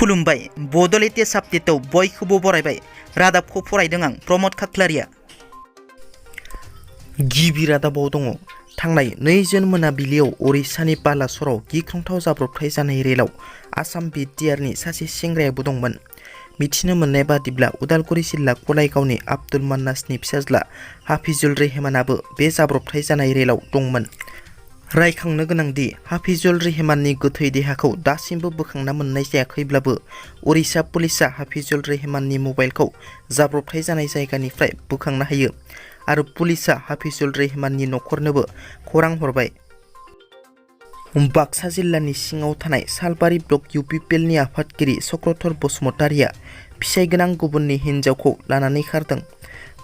खुलुमबाय बड' लेटेस्ट आपडेटआव बयखौबो बरायबाय। रादाबखौ फरायदों आं प्रमद खाख्लारिया। गिबि रादाबाव दङ थांनाय 2 जुन मोनाबिलियाव ओडिशानि बालासराव गिख्रंथाव जाब्रबथाय जानाय रेलाव आसाम बिटिआरनि सासे सेंग्रायाबो दंमोन। मिथिनो मोननाय बादिब्ला उदालगुरि जिल्ला गलायगावनि आब्दुल मान्नासनि फिसाज्ला हाफिजुल रेहमानाबो बे जाब्रबथाय जानाय रेलाव दंमोन। रायखांनो गोनांदि हाफिजुल रेहमाननि गोथै देहाखौ दासिमबो बोखांना मोननाय जायाखैब्लाबो ओडिशा पुलिसआ हाफिजुल रेहमाननि मबाइलखौ जाब्रबथाय जानाय जायगानिफ्राय बोखांनो हायो आरो पुलिसआ हाफिजुल रेहमाननि नखरनोबो खौरां हरबाय। बाक्सा जिल्लानि सिङाव थानाय सालबारि ब्लक इउपिपिएलनि आफादगिरि चक्रधर बसुमतारिया फिसाय गोनां गुबुननि हिन्जावखौ लानानै खारदों।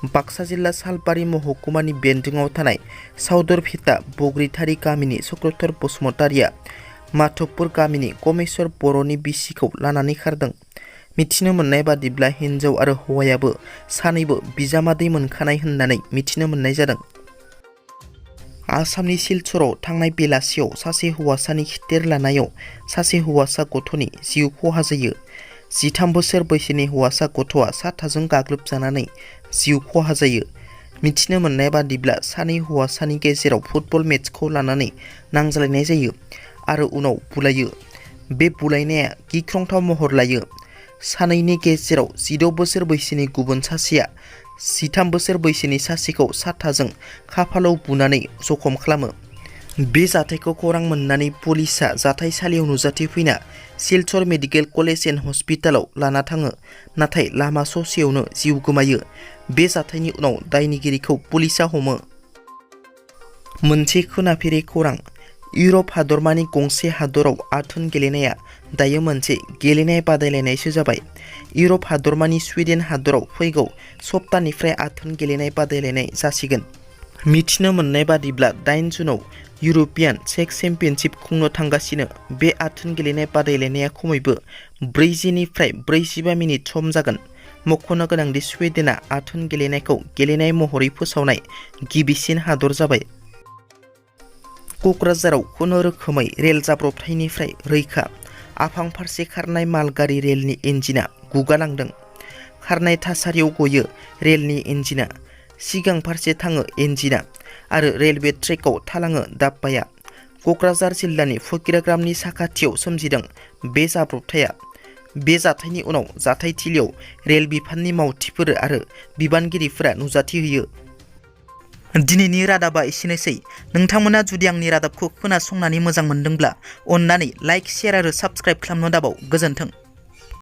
बाक्सा जिल्ला सालबारि महकुमानि बेन्दोङाव थानाय साउदरभिटा बग्रिथारि गामिनि चक्रधर बसुमतारिया माधबपुर गामिनि कमेश्वर बर'नि बिसिखौ लानानै खारदों। मिथिनो मोननाय बादिब्ला हिन्जाव आरो हौवायाबो सानैबो बिजामादै मोनखानाय होननानै मिथिनो मोननाय जादों। आसामनि सिलचराव थांनाय बेलासियाव सासे हौवासानि खिथेर लानायाव सासे हौवासा गथ'नि जिउ खहा जायो। 13 बोसोर बैसोनि हौवासा गथ'आ साथाजों गाग्लोबजानानै जिउ खहा जायो। मिथिनो मोननाय बादिब्ला सानै हौवासानि गेजेराव फुटबल मेचखौ लानानै नांज्लायनाय जायो आरो उनाव बुलायो। बे बुलायनाया गिख्रंथाव महर लायो। सानैनि गेजेराव 16 बोसोर बैसोनि गुबुन सासेया 13 बोसोर बैसोनि सासेखौ साथाजों खाफालाव बुनानै जखम खालामो। बे जाथायखौ खौरां मोननानै पुलिसआ जाथायसालियाव नुजाथिफैना सिलचर मेडिकेल कलेज एन्ड हस्पिटालाव लाना थाङो, नाथाय लामा ससेयावनो जिउ गोमायो। बे जाथायनि उनाव दायनिगिरिखौ पुलिसआ हमो। मोनसे खोनाफेरै खौरां। इउरप हादरमानि गंसे हादराव आथोन गेलेनाया दायो मोनसे गेलेनाय बादायलायनायसो जाबाय। इउरप हादरमानि स्वीडेन हादराव फैगौ सप्तानिफ्राय आथोन गेलेनाय बादायलायनाय जासिगोन। मिथिनो मोननाय बादिब्ला 8 जुनाव इउर'पियान चेस चेम्पियनशिप खुंनो थांगासिनो। बे आथोन गेलेनाय बादायलायनाया खमैबो 40 निफ्राय 45 मिनिट सम जागोन। मख'नो गोनांदि स्वीडेनआ आथोन गेलेनायखौ गेलेनाय महरै फोसावनाय गिबिसिन हादर जाबाय। क'क्राझाराव खुनुरोखोमै रेल जाब्रबथायनिफ्राय रैखा। आफां फारसे खारनाय मालगारि रेलनि इन्जिना गुगालांदों। खारनाय थासारियाव गयो रेलनि इन्जिना। सिगां फारसे थाङो इन्जिना आरो रेलवे ट्रेकआव थालाङो दाब्बाया। क'क्राझार जिल्लानि फकिराग्रामनि साखाथियाव सोमजिदों बे जाब्रबथाया। बे जाथायनि उनाव जाथायथिलियाव रेल बिफाननि मावथिफोर आरो बिबानगिरिफोरा नुजाथिहैयो। दिनैनि रादाबा एसेनोसै। नोंथांमोना जुदि आंनि रादाबखौ खोनासंनानै मोजां मोनदोंब्ला अन्नानै लाइक, शेयार आरो साबस्क्राइब खालामनो दाबाव। गोजोन्थों।